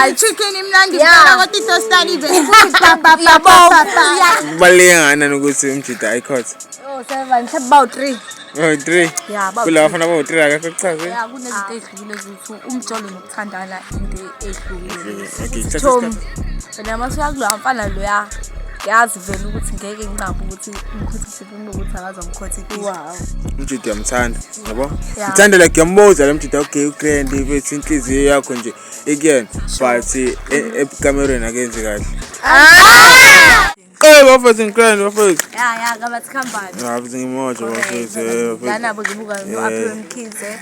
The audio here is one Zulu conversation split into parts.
right. Chicken imnandi Yeah. kuphela kodwa itostali ivele futhi pa pa pa pa pa pa. Kubaluleke kangakanani ukuthi umjita ayikhothe? Oh, seven, mhlawumbe bawu-three. Oh, 3. Yeah, bawu Kula bafana bawu 3 akekho kuchaze. Ya, kunezinto ey'hlukile eziwu-two, umjolo nokuthandana into ey'hlukile. Okay, kuthatha Tom, isikhathi. wena uma ufika kuloya mfana loya, ngiyazi vele ukuthi ngeke nginqabe ukuthi umkhothe ukuthi akaze amkhothe. Wow. Umjita uyamthanda, yabo? Yeah. Uthanda like uyambuza lo mjita, okay, ugrand bese inhliziyo yakho nje ikuyena, but ekamerweni akenzi kahle. Eh, bafethu ngigrand bafethu. Ya, ya, ngabathi khambani. Ah, bafethu ngimoja bafethu. Eh, bafethu. Lana ngibuka no-Aphiwe Mkhize.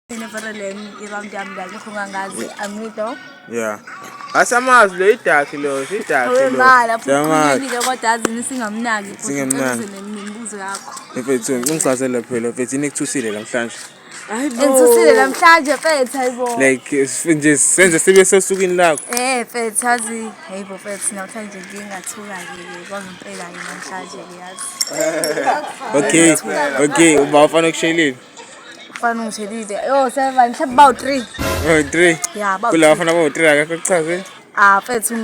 Neverland i-round yami la ngikho ngangazi angido. Yeah. Asamazi lo idakhi lo, idakhi lo. Wemala Siyamazi. ukhulumile kodwa azini singamnaki futhi Singamnaki. ucebise nemibuzo yakho. Mfethu ngichazele phela mfethu inikuthusile namhlanje. Engithusile namhlanje mfethu hayibo. Like nje senze sibe sosukwini lakho. Eh mfethu yazi hayibo mfethu namhlanje ngingathuka-ke kwangempela-ke namhlanje-ke yazi. Okay, okay, uba ufana ukushelile. Ufana ungishelile. Yo seven mhlawumbe bawu-three. Oh, 3. Ya bawu Kula bafana bawu 3 akekho kuchaze. Ah mfethu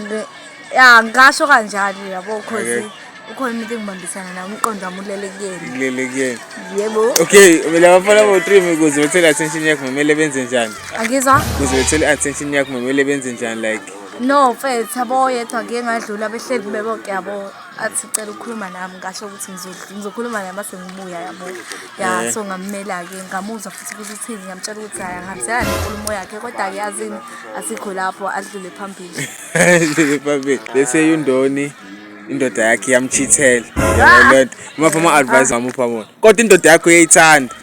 ya ngasho kanjalo yabo cause Okay. ukhona umuntu engibambisana naye umqondo wami ulele kuyena. Kulele kuyena. Yebo. Okay, la bafana bawu 3 ukuze bethole attention yakho kumele benze njani? Angizwa? Ukuze bethole attention yakho kumele benze njani like? No mfethu yabo yedwa ngike ngadlula behleli bebonke yabo athi cela ukukhuluma nami ngasho ukuthi ngizokhuluma naye mase ngibuya yabo. Ya Eh. so ngammela-ke ngamuzwa futhi ukuthi uthini ngamtshela ukuthi hhayi angihambisana nenkulumo yakhe kodwa-ke yazini asikho lapho adlule phambili. Dlule phambili. Bese undoni indoda yakhe iyamchithela. Yabo lento. Uma ama advice ngamupha wona. Kodwa indoda yakho uyayithanda.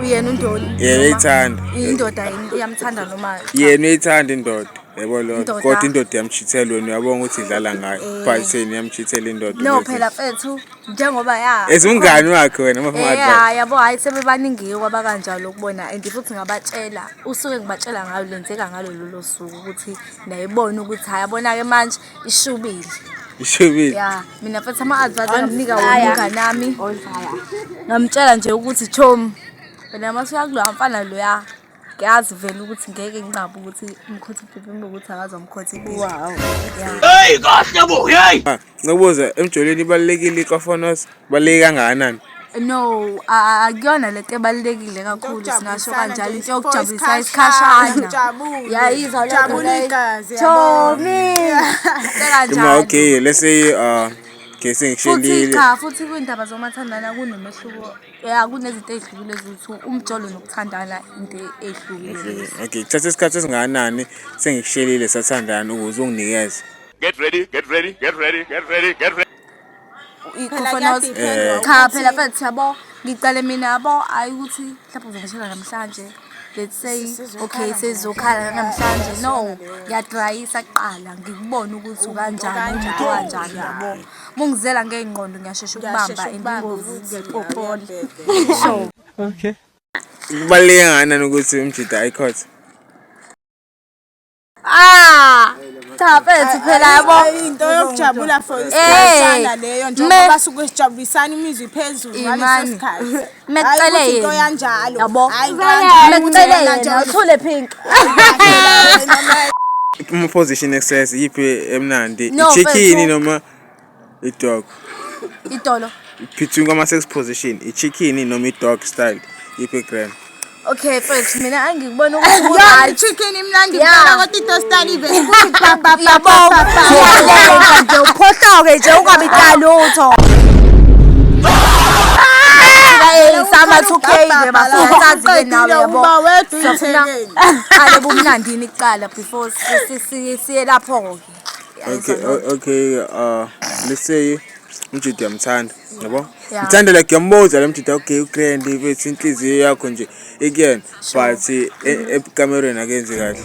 Uyena uNdoni? Yena uyayithanda. Indoda iyamthanda noma cha? Yena uyayithanda indoda. Yabo lento. Indoda. Kodwa indoda iyamchithela wena uyabona ukuthi idlala ngayo. But yena iyamchithela indoda. No bese- phela mfethu njengoba ya As umngani wakhe wena uma Eh advice. ya yabo hayi sebebaningi kwabakanjalo ukubona and futhi ngabatshela usuke ngibatshela ngalo lenzeka ngalo lolo suku ukuthi nayibona ukuthi hayi yabona-ke manje ishubile. Ishubile. Ya mina futhi ama-advice engamnika wona umngani wami ngamtshela nje ukuthi chomi wena uma ufika kuloya mfana loya ngiyazi vele ukuthi ngeke nginqabe ukuthi umkhothe ibhebhe ukuthi akaze amkhothe. Wow. Ah, Ngikubuza emjolweni ibalulekile ikofonos? Baluleke kangakanani? No, akuyona lento ebalulekile kakhulu singasho Yokujabulisa kanjalo nje, into for yokujabulisa isikhashana, isikhashana. ujabule. Yayizwa leyo nto Jabula leyo. igazi, yabo. Thomi. Uma Kanjalo. okay, let's say okay Futhi sengishelile. cha futhi kwindaba zomathandana kunomehluko. Ya kunezinto ey'hlukile eziwu-two, umjolo nokuthandana into ey'hlukile. Okay, kuthatha isikhathi esingakanani sengikushelile sathandana ukuze unginikeze? Get ready, get ready, get ready, get ready, get ready. Ikhofonos. kuyadependa Cha ukuthi- phela mfethu yabo ngicale mina yabo hayi ukuthi mhlawumbe uzongishela namhlanje. Let's say Sizokhala okay nje. sizokhala namhlanje. No, ngiyadrayisa kuqala ngikubone ukuthi ukanjani umuntu kanjani yabo. Mungizela ngey'ngqondo ngiyashesha ukubamba Ngiyashesha and ukubamba ingozi ukuthi ngiyayipopole. uyabhebhe. Sure. Kubaluleke kangakanani ukuthi umjita ayikhothe? Ah! Cha mfethu phela yabo. Ayi, into yokujabula for Eh, isikhashana leyo me- njengoba suke sijabulisana imizwa iphezulu ngaleso Imani. sikhathi. Hhayi Mekucele ukuthi into yena. yanjalo. Yabo. Hhayi into yanjalo ukuthi Mekucele wena yena nje uthule pink. Uma position excess yiphi emnandi? No, I-chicken mfethu. noma i-dog? Idolo. Between kwama sex position, i-chicken noma i-dog style, yiphi grand? Okay mfethu mina angikubona ukuthi Yo, ku-right. chicken imnandi Yeah. kuphela kodwa itostali ivele futhi pa pa pa Yabo. pa pa pa. Uyalenga nje uphohloke nje ungabi lutho. Sama 2K nje bafuna sazi nawe yabo. Uba wedwa Siyafuna uyithekele. qale bumnandini kuqala before siye lapho ke. Okay, okay, let's say umjita uyamthanda, yabo? Yeah. Mthanda like uyambuza lo mjita, okay, ugrand bese inhliziyo yakho nje ikuyena, but ekamerweni akenzi kahle.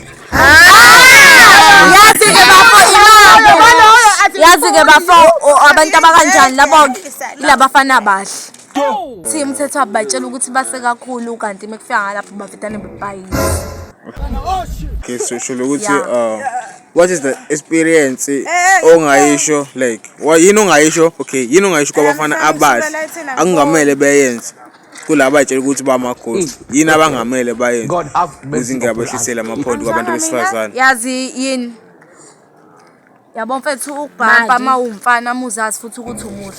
Yazi ke bafo imali. Yazi ke bafo abantu abakanjani labo ilabafana bahle. Thi umthetho wabo batshela ukuthi base kakhulu kanti mekufika ngalapho bavedane bebhayile. Okay, so sho ukuthi Yeah. what is the experience ongayisho like yini ongayisho, okay, yini ongayisho kwabafana abahle akungamele beyenze? Kulaba ayitshela ukuthi bamaghost, yini abangamele bayenze God have ukuze mercy upon us. ingabehliseli amaphondi kwabantu besifazane? Yazi yini? Yabo mfethu, ukubhampa uma uwumfana uma uzazi futhi ukuthi umuhle.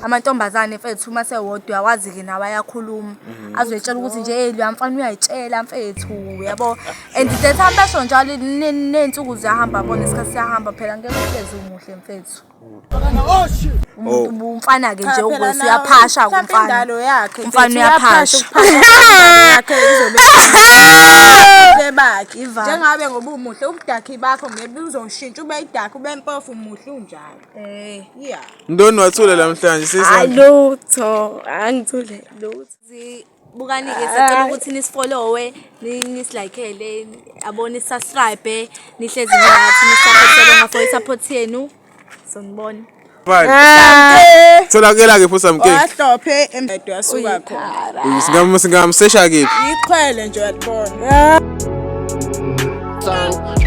Amantombazane mfethu uma sewodwa uyawazi-ke nawe ayakhuluma. Azoyitshela ukuthi nje hey loya mfana uyayitshela mfethu, yabo. And the time besho njalo ney'nsuku ziyahamba bona, isikhathi siyahamba phela, ngeke uhlezi umuhle mfethu. Umuntu umfana-ke nje Cha, phela ukwesi nawe, uyaphasha mhlawumbe umfana. indalo yakhe, Umfana mfethu, uyaphasha. ukuphasha indalo yakhe izobe ubuhle bakhe. Ivalo. Njengabe ngoba umuhle, ubudakhi bakho ngeke uzoshintsha ube idakhi, ube mpofu, umuhle unjalo. Eh. Yeah. Ntoni wathula namhlanje Hayi sisi? lutho, angithule lutho. Bukani-ke, siyacela ukuthi nisifollowe, nisilaykhele, yabo, nisubscribe, nihlezi nathi, nisupporte. Siyabonga for i-support yenu. Sonibona. Tholakela kephi uSamke? Wahlophe embedo yasuka khona. Singamsesha kephi? Iqhwele nje uyalibona. Son.